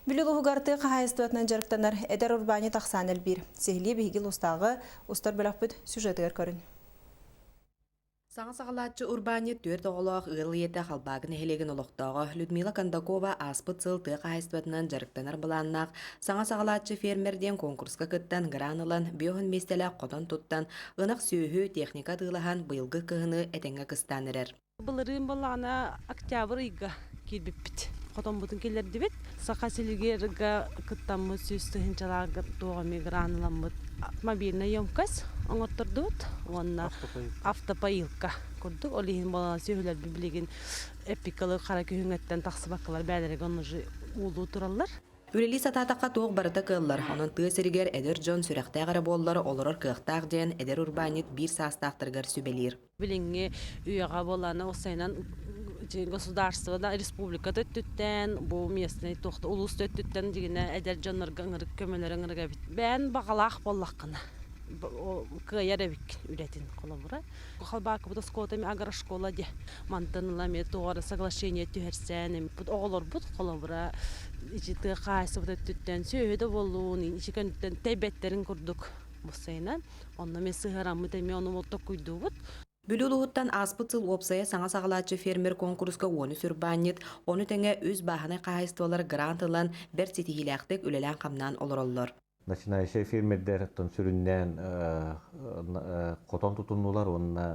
Бүлүү улууһугар тыа хаһаайыстыбатынан дьарыктанар эдэр урбаанньыт ахсаана элбиир. Сиһилии биһиги улуустааҕы устар бөлөхпүт сюжетыгар көрүн. Саҥа саҕалааччы урбаанньыт түөрт оҕолоох ыал ийэтэ Халбаакы нэһилиэгин олохтооҕо Людмила Кондакова ааспыт сыл тыа хаһаайыстыбатынан дьарыктанар былааннаах «Саҥа саҕалааччы фермер» диэн куонкуруска кыттан гран ылан, биоһун миэстэлээх хотон туттан, ынах сүөһү, техника атыылаһан быйылгы кыһыны этэҥҥэ кыстаан эрэр. Былырыын буоллаҕына октябрь ыйга киирбиппит. Хотоммутун киллэрдибит. Саха силигиэргэ кыттаммыт 100 тыһыынчалаах туох эмиэ гран ыламмыт мобильная емкость оҥоттордубут уонна автопоилка курдук. Ол иһин буолан сүөһүлэрбит билигин эпикалы хара күһүҥҥэттэн тахсыбаккалар бээлэригэр онно уже уулуу тураллар. Үлэлии сатаатахха туох барыта кыаллар, онон тыа сиригэр эдэр дьон сүрэхтээх эрэ буоллар олорор кыахтаах диэн эдэр урбаанньыт биир саастаахтарыгар сүбэлиир. Билиҥҥи үйэҕэ буоллаҕына уопсайынан государство да республика да өттүттэн бу местный туох да улуус да өттүттэн дьиҥинэ эдэр дьоннорго ыҥырык көмөлөрө ыҥырык эбит. Бэйэн баҕалаах буоллаххына кыайар эбиккин үлэтин холобура. Халбаакыбыт оскуолата эмиэ агрошкола диэ. Мантан ыла эмиэ туох эрэ соглашение түһэрсэн оҕолорбут холобура ичи тыа хаһаайыстыбата өттүттэн сүөһү да буоллун ичи көнүттэн тэйбэттэрин курдук буссайынан Онно эмиэ сыһыараммыт эмиэ ону толкуйдуубут. Бүлүү улууһуттан ааспыт сыл уопсайа саҥа саҕалааччы фермер куонкуруска 13 урбаанньыт, ону тэҥэ үс бааһынай хаһаайыстыбалар грант ылан бэрт ситиһиилээхтик үлэлээн-хамнаан олороллор. Начинающай фермердэр сүрүннээн хотон тутуннулар уонна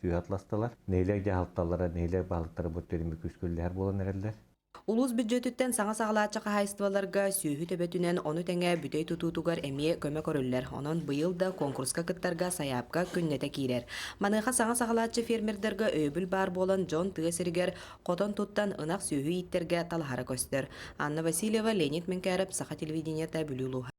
сүөһү атластылар. Нэһилиэк дьаһалталара, нэһилиэк баһылыктара бу төрүмү күүскүллэһэр буолан эрэллэр. Улуус бүддьүөтүттэн саҥа саҕалааччы хаһаайыстыбаларга сүөһү төбөтүнэн, ону тэҥэ бүтэй тутуутугар эмиэ көмө көрүллэр. Онон быйыл да куонкуруска кыттарга сайаапка күннэтэ киирэр. Маныаха саҥа саҕалааччы фермердэргэ өйөбүл баар буолан, дьон тыа сиригэр хотон туттан ынах сүөһү ииттэргэ талаһара көстөр. Анна Васильева, Леонид Менкяров, Саха телевидениета, Бүлүү улууһа.